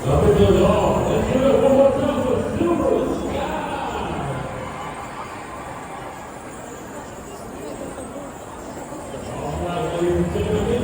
Now, let's give it one more time for Silver Sky. All right, ladies and gentlemen,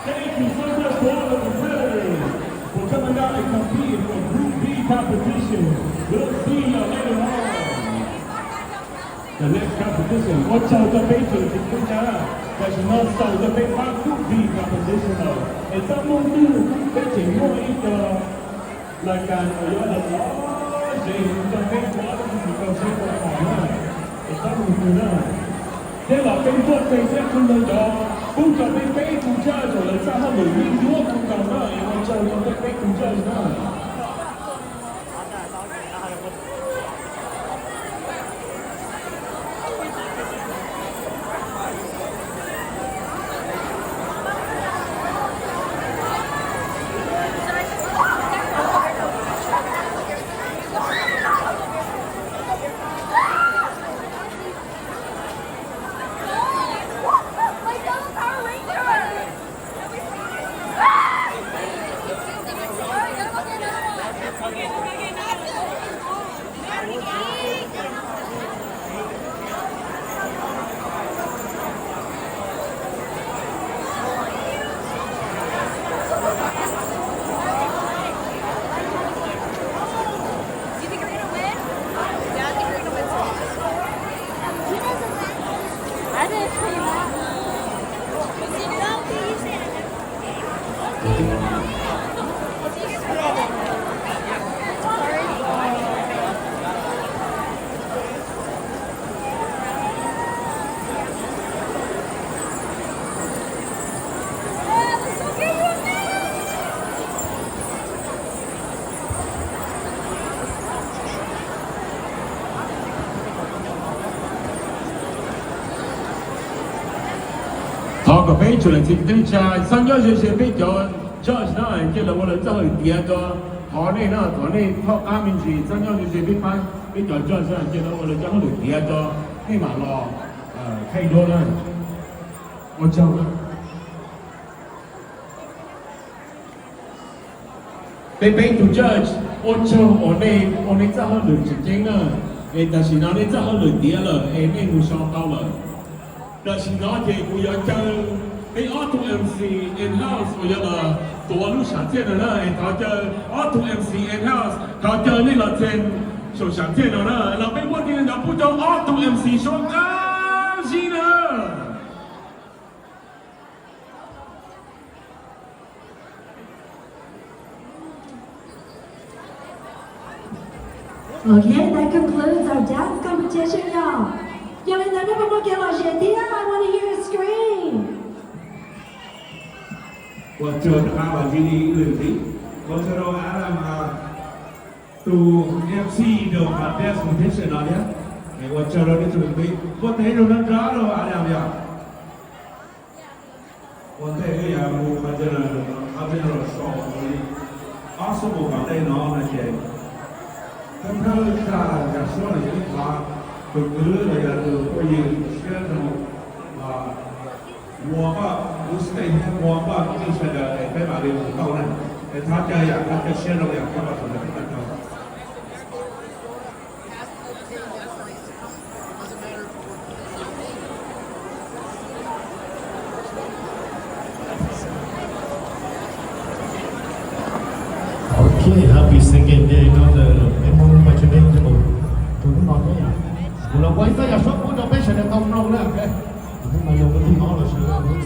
Thank you so much to all the competitors for coming out and competing for Group B competition. We'll see y'all later on. The next competition, ua tsaug rau peb tseem tsis tub tsa, tam sim no xaus rau peb pab Group B competition lawm, es txaj muaj twg peb tseem muaj ib co lais kas uas yuav los lov zeem rau peb cov ib tug tsis tau saib tau pom na, es txhob mus twg na. Thiab los peb npuaj teg thiab qw ntau ntau, pub rau peb peb tus judge uas lawv txoj hauj lwm yeej yuav qw nkaus na, es ua tsaug rau peb peb tus judge na. Thov kom peb ib tsoom niam txiv kwv tij neej tsa txhob nyob ze ze peb cov judge na, cia lawv ua lawv txoj hauj lwm tiav tso. Thov nej na, thov nej txhob qab me ntsis, txhob nyob ze ze peb pab, peb cov judge na, cia lawv ua lawv txoj hauj lwm tiav tso, nej mam los thaij duab na. Ua tsaug. Peb peb tus judge, ua tsaug uas nej ua nej txoj hauj lwm tseem ceeb na, es tam sim no nej txoj hauj lwm tiav lawm es nej mus so tau lawm. Tam sim no ces kuv yuav caw peb ob tug M C in-house uas yuav los tuav lub sam txiaj no na, es thov caw ob tug M C in-house, thov caw nej los txheem saum sam txiaj no na, los peb muab tig los pub rau ob tug M C suab qab zib na. Okay, that concludes our dance competition, y'all. Yog li ntawd nej puas muaj kev lom zem thiab? I want to hear a scream. Ua tsaug rau Adam, ua tsaug rau Adam, tus M C rau dance competition no thiab. Ua tsaug rau nej tsoom niam txiv, ua ntej rau nrab nrab rau Adam yom. Ua ntej wb yuav mus qhov chaw no, qhov chaw no los so ua li ob xuab moos tom ntej no no ces thawj thawj tag yam suab no ces ib qho tus kwv los yog tus phooj ywg siab zoo Muas Paj, lub stage thiab Muas Paj kwv tij sawv daws es peb mam li mus tau na. Es thov caw yam, thov caw siab zoo yam, thov pab sawv daws peb tau. Okay, happy second day no ntawm peb Hmoob Npa Tshua Dej cov tus hnub no thiab yom. Kuv los ua ib txoj yam suab pub rau peb sawv daws tau mloog na. Tus hnub no yog hnub tim ob los sis hnub